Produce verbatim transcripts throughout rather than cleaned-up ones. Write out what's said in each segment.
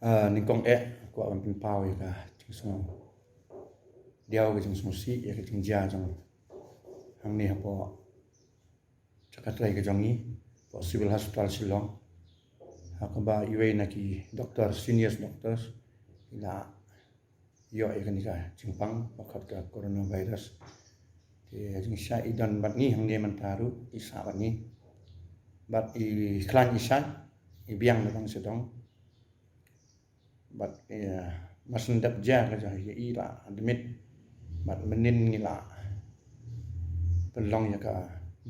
Ah, nyngkong eh, kwah ban pynpaw ïa ka jingsngew diaw, ka jingsngewsih, ïa ka jingjia jong hangne hapoh jaka trei ka jong ngi, hapoh Civil Hospital Shillong. Ha kaba iwei na ki doctor, senior doctors, i la ïoh ïa kane ka jingpang ba khot ka coronavirus. Te jingshisha i don bad ngi hangne mynta ruh, i sah bad ngi. Bad i khlaiñ i shait, i biang na dong sha dong. Bad, eh, mar shen dep jia ka jong i la admit. Bad mynnin ngi la pynlong ïa ka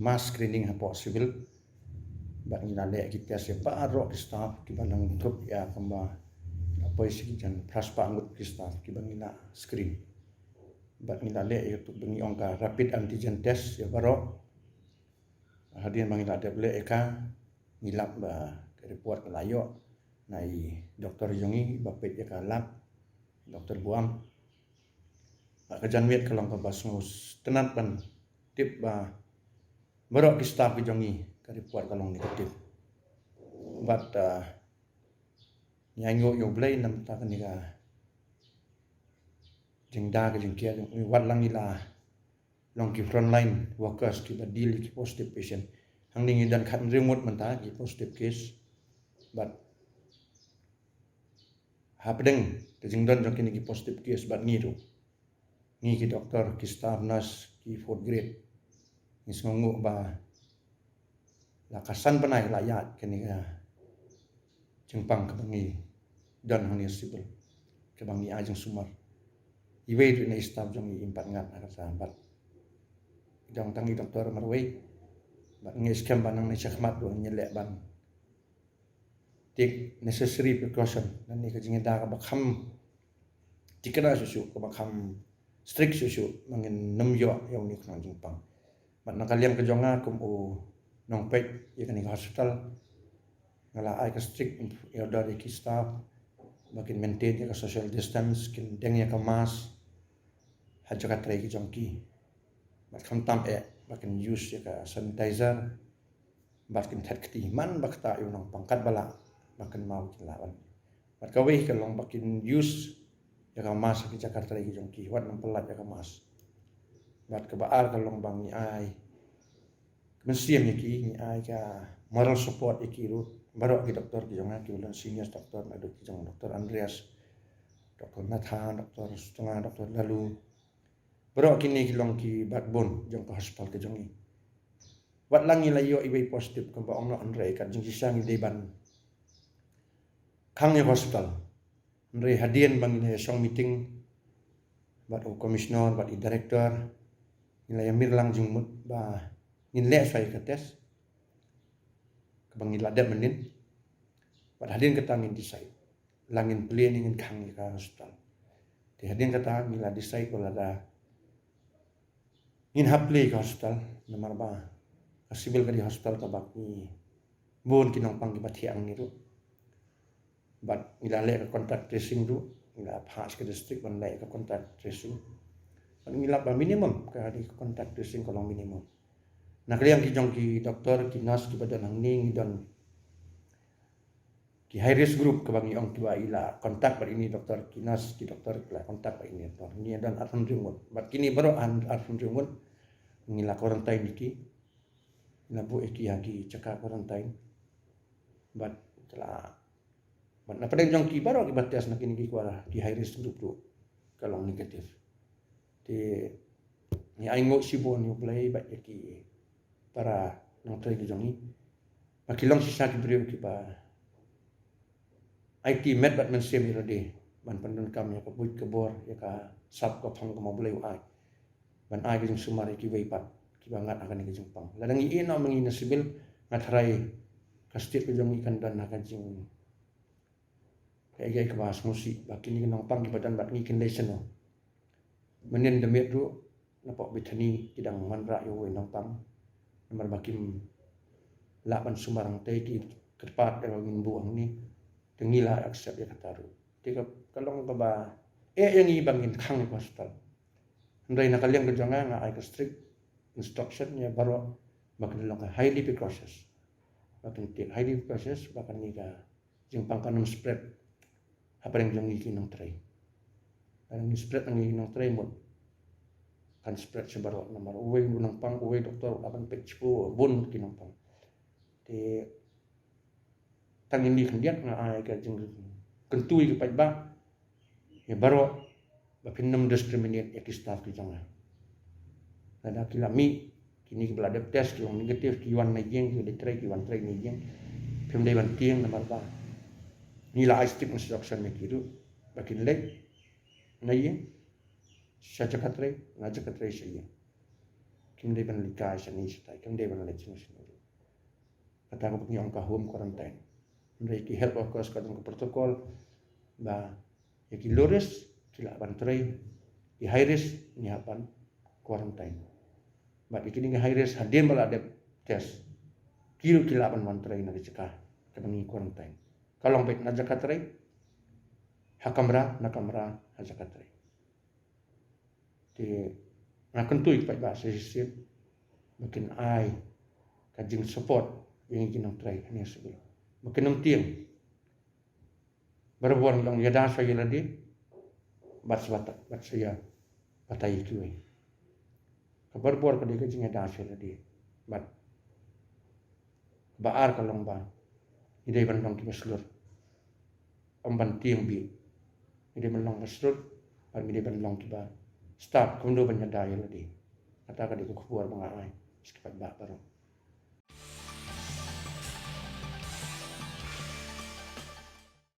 mass screening hapoh civil. Bad ngi la leh ki test ïa baroh ki staff kiba long thup ïa kumba la poi shi ki jan phra spah ngut ki staff kiba ngi la screen. Bad ngi la leh ïa ka ba ngi ong ka rapid antigen test ïa baroh. Hadien ba ngi la dep leh ïa ka, ngi lap ba ka report ka la ïoh na i doktor jong ngi ba peit ïa ka lab, Doktor Buam. Bad ka janmiet ka long kaba sngewtynnat ban tip ba baroh ki staff ki jong ngi ka report ka long negative. Bad, ah, ngi ainguh ïa U Blei namar kane ka jingda ka jingker jong ngi, wat la ngi la long ki frontline workers kiba deal ki positive patient. Hangne ngi don khathynriew ngut mynta ki positive case. Bad hapdeng ka jingdon jong kine ki positive case bad ngi ruh, ngi ki doktor, ki staff nurse, ki fourth grade, ngi sngewnguh ba la ka san bnai la ïaid kane ka jingpang kaba ngi don hangne civil, kaba ngi ai jingsumar. Iwei ruh na i staff jong ngi im pat ngat ha ka sa bad i dang tang i doktor marwei. Bad ngi skhem ba nang ne shakhmat ruh ngi leh ban take necessary precaution. Lane ka jingïada kaba kham thikna shuh shuh, kaba kham strict shuh shuh, ba ngin nym ïoh ïa une u khnang jingpang. Bad na ka liang ka jong nga kum u nongpeit ïa kane ka hospital, nga la ai ka strict order ïa ki staff ba kin maintain ïa ka social distance, kin deng ïa ka mask ha jaka trei ki jong ki. Bad khamtam eh ba kin use ïa ka sanitizer, bad kin thet kti man ba ktah ïa u nongpang, katba lah ba kynmaw kin lah ban. Bad kawei ka long ba kin use ïa ka mask ha ki jaka trei ki jong ki, wat nym pyllait ïa ka mask. Bad kaba ar ka long ba ngi ai mynsiem ïa ki, ngi ai ka moral support ïa ki ruh, baroh ki doktor ki jong nga, kiba long senior doctor, naduh ki jong Doktor Andreas, Doktor Nathan, Doktor Sutnga, Doktor Lalu. Baroh kine ki long ki backbone jong ka hospital ka jong ngi. Wat la ngi la ïoh iwei positive kumba ong noh, hynrei ka jingshisha ngi dei ban khang ïa ka hospital. Hynrei hadien ba ngi la ïa shong meeting bad u commissioner bad i director, ngi la ïa mirlang jingmut ba ngin leh shuwa ïa ka test kaba ngi la dep mynnin. Bad hadien kata ngin decide la ngin plie ne ngin khang ïa ka hospital. Te hadien kata ngi la decide ba lada ngin hap plie ïa ka hospital, namar ba ka civil ka dei hospital kaba ki bun ki nongpang kiba thiah hangne ruh. Bad ngi la leh ka contact tracing ruh, ngi la phah sha ka district ban leh ka contact tracing. Bad ngi lap ba minimum ka dei ka contact tracing ka long minimum. Na ka liang ki jong ki doktor, ki nurse kiba don hangne, ngi don ki high risk group kaba ngi ong kiba i la contact bad ine i doktor, ki nurse, ki doktor ki la contact bad ine i doktor. Ngi don arphew hynriew ngut. Bad kine baroh arphew hynriew ngut ngi la quarantine ïa ki. Ngi la buh ïa ki ha ki jaka quarantine. Bad la, bad na pdeng jong ki baroh kiba test na kine ki kwah ki high risk group ruh ka long negative. Te ngi ainguh shibun ïa U Blei bad ïa ki para nongtrei ki jong ngi ba ki long shisha ki briew kiba aiti met bad mynsiem ïa lade ban pyndonkam ïa ka buit ka bor, ïa ka sap ka phong kaba U Blei u ai, ban ai ka jingsumar ïa kiwei pat kiba ngat ha kane ka jingpang. Lada ngi ïeh noh ma ngi na civil, nga tharai ka state ka jong ngi kan don ha ka jing kaei kaei kaba sngewsih ba kine ki nongpang kiba don bad ngi kin leit shano. Mynnin da miet ruh napoh Bethany ki dang wanrah ïa uwei u nongpang, namar ba kim lah ban sumar hangtei, ki kyrpad ïa ba ngin buh hangne. Te ngi la accept ïa kata ruh. Te ka, ka long kaba eh ïa ngi ba ngin khang ïa ka hospital. Hynrei na ka liang ka jong nga, nga ai ka strict instruction ïa baroh ba kin long highly precautious. Ba kin take highly precautious ba kane ka jingpang kan ym spread hapdeng jong ngi ki nongtrei. Hapdeng ngi spread ngi ki nongtrei mut kan spread sha baroh namar uwei u nongpang, uwei doktor, u lah ban peit shiphew bun ki nongpang. Te tang ïa kine khyndiat nga ai ka jingkyntu ïa ki paidbah ïa baroh ba phin nym discriminate ïa ki staff ki jong nga. Lada ki la mih, kine kiba la dep test ki long negative, ki wan na ïing, ki dei trei, ki wan trei na ïing. Phim dei ban tieng namar ba ngi la ai strict instruction ïa ki ruh ba kin leit na ïing sha jaka trei, na jaka trei sha ïing. Kim dei ban leit kai shane shatai, kim dei ban leit shane shane ruh. Kata ka ba ngi ong ka home quarantine. Hynrei ki health workers ka don ka protocol ba ïa ki low risk ki lah ban trei, ki high risk ngi hap ban quarantine. Bad ïa kine ki high risk hadien ba la dep test, ki ruh ki lah ban wan trei na ka jaka kaba ngi quarantine. Ka long beit na jaka trei, ha kamra, na kamra, ha jaka trei. Te nga kyntu ïa ki paidbah sa shisien ba kin ai ka jingsupport ïa ngi ki nongtrei hangne ha Sibei. Ba kin nym tieng. Barabor ngi long ïada sa ïa lade bad sa bata, bad sa ïa batai ïa kiwei. Ka barabor ka dei ka jingïada sa ïa lade. Bad ba ar ka long ba ngi dei ban long kiba shlur. Ym ban tieng bih. Ngi dei ban long ba shlur bad ngi dei ban long kiba stad kumno ban ïada ïa lade. Kata ka dei ka khubor ba nga ai sha ki paidbah baroh.